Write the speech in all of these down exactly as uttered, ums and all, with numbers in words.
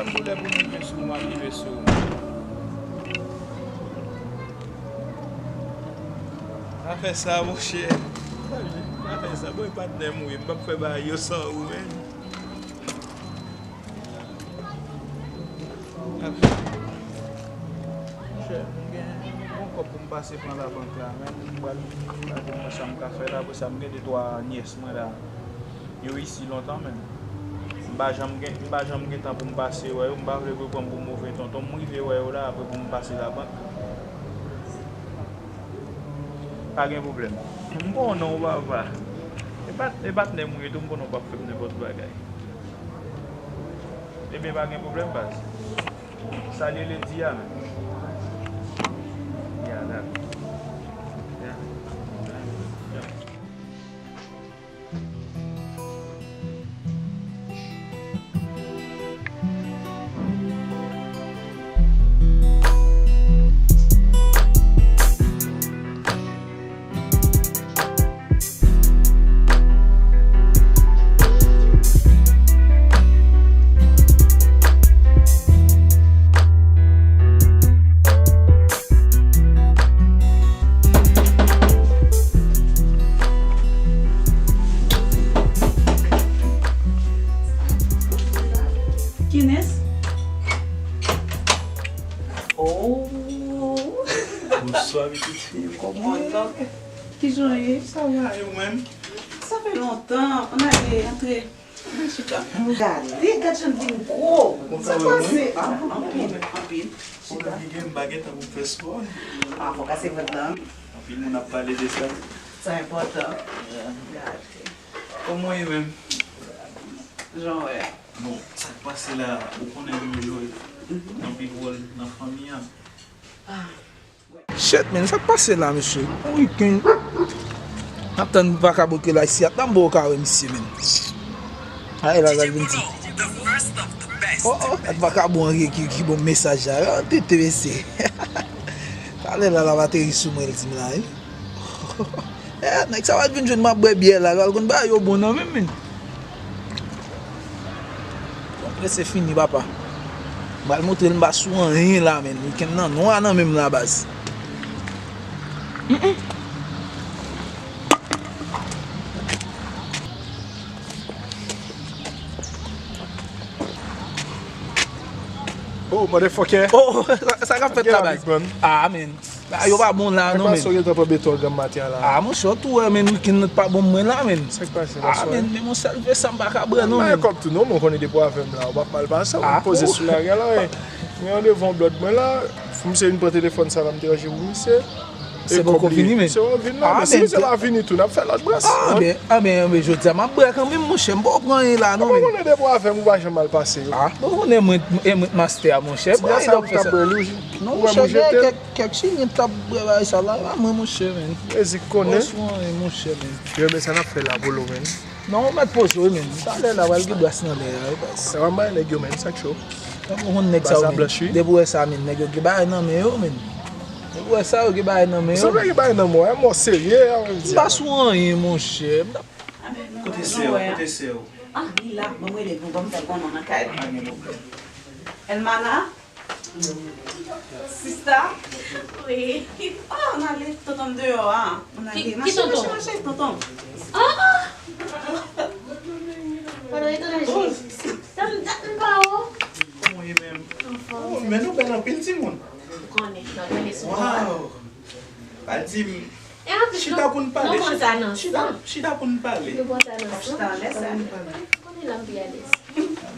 Yon lè pou m rive sou ou, m ap rive sou ou. Pa fè sa, monchè. Pa fè sa. Bon, e patnè m ou ye. M p ap fè bagay yo san ou, menn. Monchè, m gen yon kòb pou m pase pran labank la, men m pral gade mwen sa m ka fè la, apre sa m gen de twa nyès mwen la. Yo isi lontan, men m pa janm gen, m pa janm gen tan pou m pase wè yo, m pa vle pou yo pran m pou move tonton, m rive wè yo la, apre pou m pase labank. Pa gen pwoblèm. M konnen w papa. E pat, e patnè m ou ye tou, m konnen w p ap fè m nenpòt bagay. Ebyen, pa gen pwoblèm, baz. Salye Lady a, menm. Ya, dakò. Ya. Ya. Kenneth? Oh! Bonswa, pitit fi m, kòman w ye? Kijan w ye? Sa va, e ou menm? Sa fè lontan. Ann ale, antre. Vin chita. Gade, gad jan l vin gwo. Sa k pase? Ah, anpil, anpil. Chita. Ou menm ki gen m pa gen tan pou m fè spò. Ah, fò kase vant lan. Anpil moun ap pale de sa. Sa enpòtan. Gade. Kòman w ye menm? Jan w wè. Bon, sa k pase la, ou konnen nou jwe anpil wòl nan fanmi an. Ah. Shit, man, sa k pase la, mesye? Yon wikenn, n ap tann vakabon ke la isi, ap tann bo ka wè misye, man. Talè la, l al vin di. Oh, oh, gad vakabon an ki, ki bon mesaj la. Yo, tete, mesye. Talè la, l ap ateri sou mwen, l di m la, wi. Eh, nèg sa va vin jwenn m ap bwè byè la, l al konn bagay yo bon nan men m, men. Bon, prese fini, papa. M pral montre l m pa sou anyen la, men. Wikenn nan nwa nan men m la, baz. Mm, mm. Oh, motherfucker. Oh, sa, sa k ap fèt la, baz? Ah, men. Bagay yo pa bon la, non, men. Sa k pase, w gentan pran beton granm maten an la? Ah, monchè, w tou wè, men, wikenn nan t pa bon mwen la, men. Sa k pase, bonswa? Ah, men, men, monchè, l fè sa m pa ka bwè, non, men. Kòb tou, non, men, w konnen depi w avè m la, w p ap mal pase, w ap poze sou lari a la, wi. Men, randevou yon blòd mwen la, fò m se vin pran telefòn sa la, m te ranje pou misye. Se poko fini, men. Se poko vin, non, men si misye pa vini tou, n ap fè lòt brans. Ah, ben, ah, ben, jodi a, m ap bwè kanmenm, monchè, m poko pran anyen la, non, men. Ou konnen depi w avè m, ou pa janm mal pase, wi. Ah, bon, konnen mwen, e mwen k mastè a, monchè. Ti gras sa, ou t ap bwè li, wi. Non, monchè, gen kèk, kèk chimyè t ap bwè bagay sa la, pa mwen, monchè, men. Mezi konnen. Oswan, monchè, men. Yo, men sa n ap fè la, Polo, men. Non, ou mèt poze w, men. Talè la, pral gen bras nan lè a, wi, baz. Sa va bay nèg yo, men, sa k cho. Sa pou konn nèg sa yo, men. Depi w wè sa, men, nèg yo gen bagay nan men yo, men. Depi w wè sa, yo gen bagay nan men yo. Sa gen bagay nan men w, e mò serye, a, vle di. M pa sou anyen, monchè. Kote sè w? Kote sè w? Ah, li la. Ban m rele pou, ban m fè l konnen nan kay. Pa gen pwoblèm. Elmana? Sista? Wi. Oh, ann ale, tonton m deyò a. Ann ale. Ki, ki tonton? Mache, mache, mache, tonton. Ah! Pandan etranje. Tann dat m pa wè w. Kòman w ye menm? Anfòm. Oh, men nou bèl anpil, timoun. M konnen, m ap gade sou nou a. Waw! Pa di m. E anplis, chita pou n pale. Nou pran sa nan san. Chita, chita pou n pale. Nou pran sa nan san. Chita, lè sa. Chita pou n pale. Konnen la m pi alèz.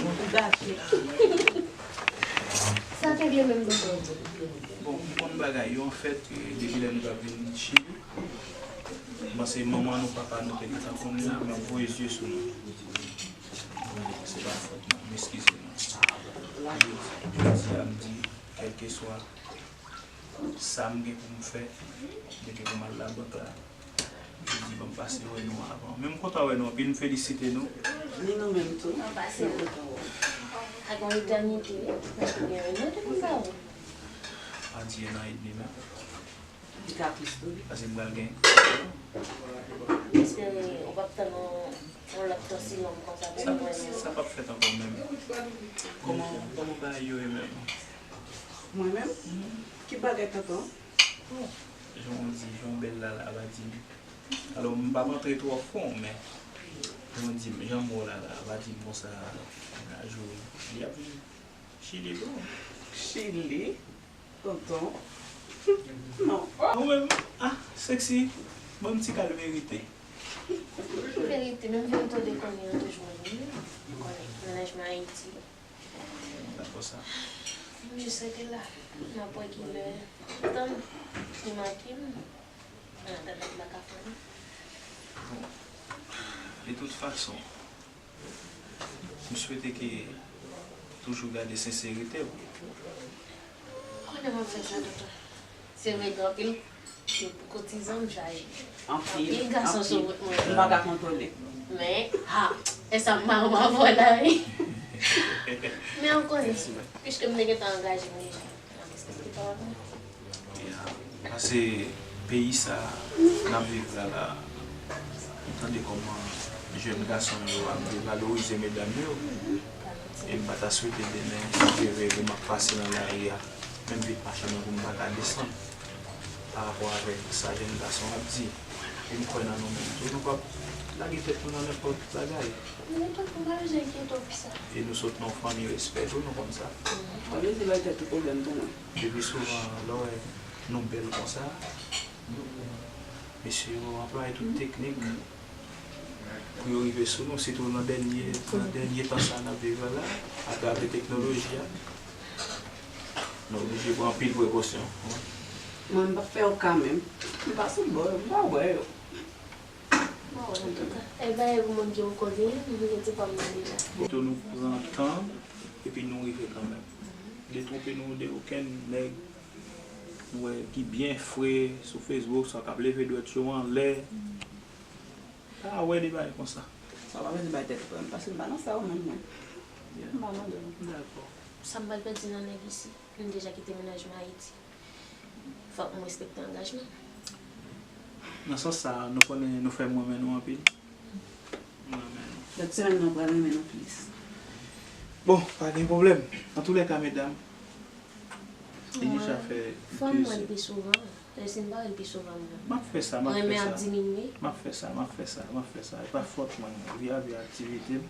Ou gache. Sa te vle menm, tonton? Bon, m konn bagay yo, anfèt, e, depi lè nou t ap vin Chili, m panse manman nou, papa nou te gentan konn nou, m ap voye zye sou nou. Se pa fòt mwen, m eskize nou. Jodi, jodi a, m di, kèlkeswa sa m gen pou m fè, m gen pou m al labank la. Li di, "Ban m pase wè nou avan." Men m kontan wè nou anpil, m felisite nou. Ni nou menm tou. Ban m pase wè nou. Ak yon etènite, wi. Mwen te konn pa wè. Ann di en an edmi menm. Li ka plis tou, wi. Paske m pral gen. M espere ou p ap tann yon, yon lòt tan si long konsa pou mwen. Sa p ap fèt ankò menm. Kòman, kòman bagay yo ye menm? Mwen menm? Ki bagay, tonton? Jan w di, jan w bèl la, la, pa di m. Alò, m p ap antre twò fon, men jan w di m, jan m wè w la, la, pa di m konsa, bagay yo, li ap vin Chili, bon. Chili? Tonton. Non. Ou menm, ah, sexy, ban m ti kal verite. Verite, menm vin tande konnen yo toujou renmen m. Ou konnen, mennaj mwen Ayiti. Dakò sa. M jis rete la. M ap wè kilè tan li manke m. Mwen antann m pa ka fè anyen. Bon, de tout fason, m swete ke toujou gade senserite w. Konnen m ap fè sa, tonton. Se vre, gen anpil kotizan m chaje. Anpil, anpil gason sou wout mwen. M pa ka kontwole. Men, ha, e sa m pa anba vòl la, wi. Men ou konnen, piske m te gentan angaje m deja, m ap respekte pawòl mwen. Ya, paske peyi sa n ap viv la, la, m tande kòman jèn gason yo ap devalorize medam yo. E m pa ta swete demen, si Dye vle, pou m ap pase nan lari a, menm vit machin nan pou m pa ka desann. Pa rapò avèk sa jèn gason ap di. E m kwè nan nou menm tou, nou p ap lage tèt nou nan nenpòt bagay. Men tonton, pa bezwen enkyete w pou sa. E nou sot nan yon fanmi respè tou, nou konn sa. Pa bezwen bay tèt ou pwoblèm pou mwen. Epi souvan, lè w wè nou bèl konsa, mesye yo anplwaye tout teknik pou yo rive sou nou, sitou nan dènye, nan dènye tan sa n ap viv la, atravè teknoloji a. Nou oblije pran anpil prekosyon. Mwen, m p ap fè yo ka menm. M pa sou bò yo, m pa wè yo. Bon, antouka, e bagay pou moun ki poko vini, m gen ti pòm nan deja. Pito nou pran tan, epi nou rive kanmenm. Detwonpe nou de okenn nèg nou wè ki byen fre sou Facebook, sa k ap leve dwèt yo anlè. Pa wè de bagay konsa. Sa pa bezwen bay tèt ou pwoblèm, paske m pa nan sa yo menm, mwen. M pa nan de yo. Dakò. Sa m pral pèdi nan nèg isi? M deja kite mennaj mwen Ayiti. Fòk m respekte angajman. Nan sans sa, nou konnen nou fè m renmen nou anpil. M renmen nou. Lòt semèn nan, m pral renmen nou plis. Bon, pa gen pwoblèm. Antoulèka, medam, li deja fè. Fò m wè l pi souvan. E si m pa wè l pi souvan, m. M ap fè sa, m ap fè sa. Renmen ap diminye. M ap fè sa, m ap fè sa, m ap fè sa. E pa fòt mwen, non. Via via aktivite m.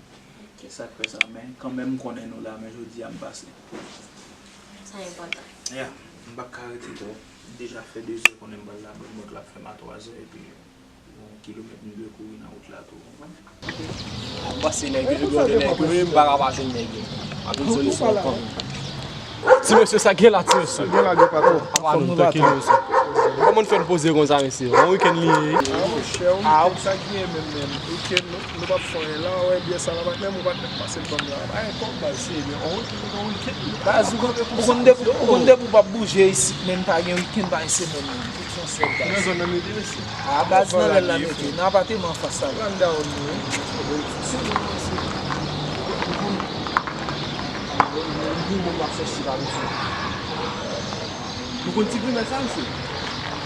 Ok. E sa k fè sa. Men kanmenm, m konnen nou la, men jodi a, m pase. Sa enpòtan. Ya, m pa ka rete twòp. M deja fè dezè, konnen m pral la, mòt la ap fè m a twazè, epi yon kilomèt m dwe kouri nan wout la tou, konprann? M pase nèg yo, yo de nèg yo, m pa ka pa jwenn nèg yo. M ap jwenn solisyon kanmenm. Ti mesye, sa gen la, ti mesye? Sa gen la, gen patwon. Apa nou, trankil, mesye. Kòman n fè n poze konsa, mesye? Bon wikenn li ye. Ah, monchè, yon wikenn sa gen menm, menm. Wikenn, nou, nou p ap fè anyen la, wè, byè sa la, patnè m, ou patnè m pase l ban m la. Pa gen kòb, baz, se byen. On wikenn, on wikenn. Baz, ou konn, ou konn depi, ou konn depi w p ap bouje isit, menm pa gen wikenn, pa gen semèn, menm. Tout se yon sèl, baz. Nan zòn nan mete, mesye. Ah, baz, nan lè l la mete. Nan apatèman anfas la. Run down, wi. Nou konn ti grimè sa, mesye.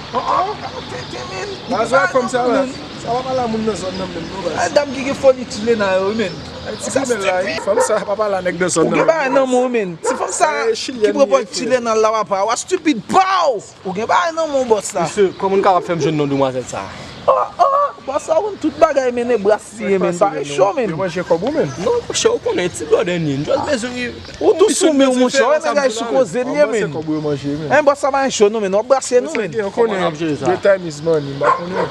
Oh, oh, tenten, men. Baz, wè fanm sa, baz. Sa pa pale a moun nan zòn nan menm, non, baz. Ay, dam ki gen foli Chilena yo, men. Ay, ti grimè la, wi. Fanm sa pa pale a nèg nan zòn nan menm. Ou gen bagay nan men w, men. Ti fanm sa ki pran pòz Chilena la, papa. Wa stupid, pow! Ou gen bagay nan men w, bòs la. Mesye, kòman n kapab fè m jwenn non demwazèl sa? Oh, oh, bòs la konn tout bagay, men, Nebras li ye, men. Bagay cho, men. Yo manje kòb ou, men. Non, monchè, ou konnen, ti blòdè n ye. N just bezwen. Ou tou sou men w, monchè. Wè nèg la sou koze l ye, men. Kòb ou yo manje, men. Bòs la pa cho, non, men. W ap brase nou, men. Yo konnen, the time is money, m pa konnen.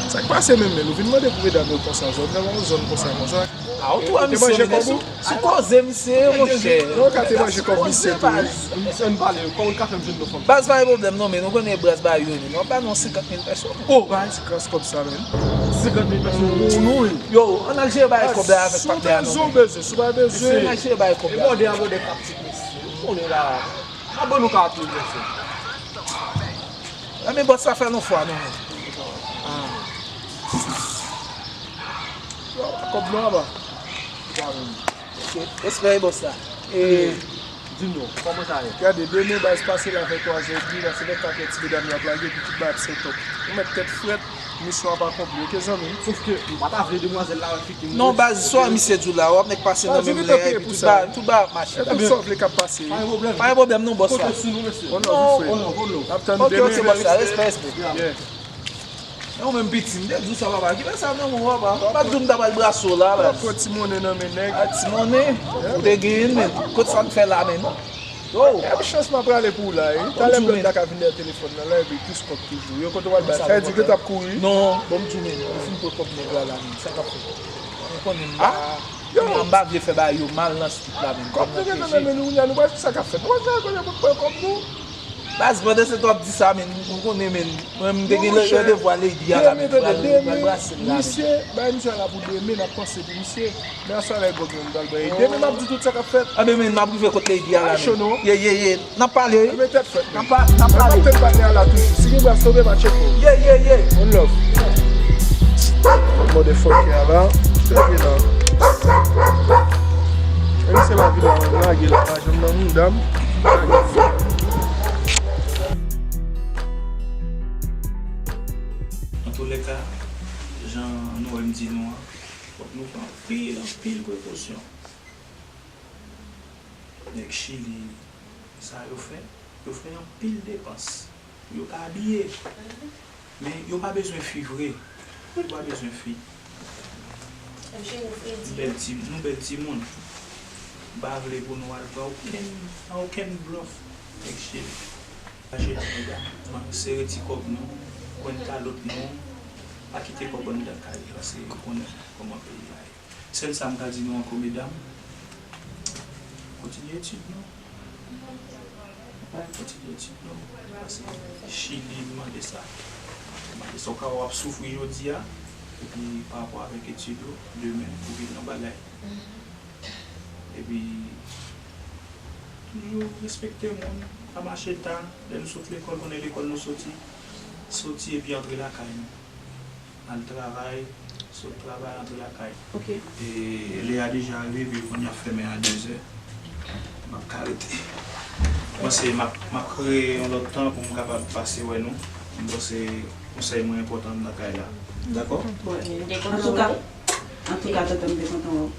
Sa k pase menm, men? Nou vin mande pou medam yo konsa, zòn nan, yon zòn konsa, konsa. Ah, ou tou wè misye, men. Sou koze misye, monchè. Non, ka te manje kòb misye tou, wi. Misye, ann pale, kòman n ka fè m jwenn yon fanm? Baz, pa gen pwoblèm non, men nou konnen Nebras ba yo, men nou ap ba nou senkant mil pèso. Oh, bay ti kras kòb sa, men. Senkant mil pèso pou nou, wi. Yo, ann al jere bagay kòb la avèk patnè a nou, men. Si w bezwen, si w pa bezwen. Ann al jere bagay kòb la. E bòdè a bòdè kap ti mesye. Ou konnen la. Mwen ban nou kat mil pèso. Nan men bòs la fè nou fwa, non, men. Ah. Yo, kòb nou anba. Ok, respè, bòs la. E, Di nou, kòman sa ye? Gade, demen baz pase la fè twazè edmi, la se lè kakè ti medam yo ap lage, epi tout bagay ap sètòp. Ou mèt tèt frèt, misyon ap akonpli, oke zanmi m? Sof ke m pa ta vle demwazèl la refite m. Non, baz, sa misye di w la, w ap nèk pase nan menm lè, epi tout bagay, tout bagay ap mache. Epi sa w vle k ap pase, wi. Pa gen pwoblèm. Pa gen pwoblèm non, bòs la. Konte sou nou, mesye. Onlove, wi, frè. Onlove, onlove. N ap tann demen, frè, respè. Respè, respè. Yeah. E ou menm piti, m te di w sa, papa. Kilè sa nan men w, papa? M pa t di w m ta pral brase w la, baz. W ap pran ti monnen nan men nèg. A, ti monnen? Ou te genyen l, men. Kote sa n fè la, men? Oh! E chans m ap rale pou w la, wi. Talè m lòt la ka vin dèyè telefòn nan la, epi plis kòb toujou. Yo kote w al bay. Sa vle di ke t ap kouri? Non, bon, m di w, men, ou fin pran kòb nèg la, la, men. Sa k ap fèt? Ou konnen m la. Yo, m pa vle fè bagay yo mal nan street la, men. Kòb nou gentan nan men nou, kounye a, nou pral di sa k ap fèt. Nou pral fè konnen pou pran kòb nou. Baz, pandan se tan w ap di sa, men, ou konnen, men, mwen, m te gen randevou a Lady a la, men, pral, pral brase l la, men. Misye, bay misye la pou demen, n ap panse pou misye. Men aswè la, e gòg mwen m pral bay. Demen, m ap di tout sa k ap fèt. Anben, men, m ap rive kot Lady a la, men. Ye, ye, ye. N ap pale, wi. Anben, tèt frèt, men. N ap pa-, n ap pale. Kaptèn pa gen la toujou. Si gen bras tonbe, m a tcheke w. Ye, ye, ye. One love. Motherfucker la. Trè byen la. Menm se lavi la, m lage la, pa janm nan mouda m. Antoulèka, jan nou wè m di nou an, fòk nou pran anpil, anpil prekosyon. Nèg Chili, sa yo fè, yo fè anpil depans pou yo ka abiye. Men yo pa bezwen fi vre. Yo pa bezwen fi. Nou bèl ti, nou bèl timoun. M pa vle pou nou al pran okenn, nan okenn blòf nèg Chili. Achte nèg la. Ann sere ti kòb nou, pran kalòt nou, pa kite kòb anndan kay, paske yo konnen kòman peyi a ye. Sèl sa m ka di nou ankò, medam, kontinye etid nou. Kontinye etid nou. Paske Chili mande sa. Mande sa. Ou ka wè w ap soufri jodi a, epi pa rapò avèk etid ou, demen, ou vin nan bagay. Epi, toujou respekte moun, pa mache ta. Lè nou sot lekòl, konnen lekòl nou soti, soti epi antre lakay nou. Al travay, sot travay, antre lakay. Ok. E lè a deja rive, vin kounye a fèmen a dezè. M ap ka rete. M panse m ap, m ap kreye yon lòt tan pou m kapab pase wè nou. M panse konsèy mwen enpòtan nan kay la. Dakò? Bon, antouka, antouka, tonton, m te kontan wè w.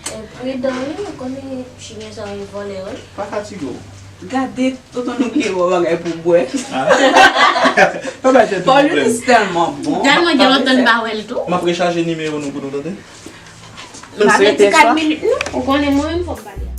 E pridan, wi, ou konnen chimyè sa yo vòlè, wi. Pa fatige w. Gade, tonton nou bliye wè bagay pou bwè. Ah. Fò Louis tèlman bon. Tèlman gen lontan n pa wè l tou. M ap rechaje nimewo nou pou nou, tande. M ap mete kat minit, non. Ou konnen mwen menm, fò m pale.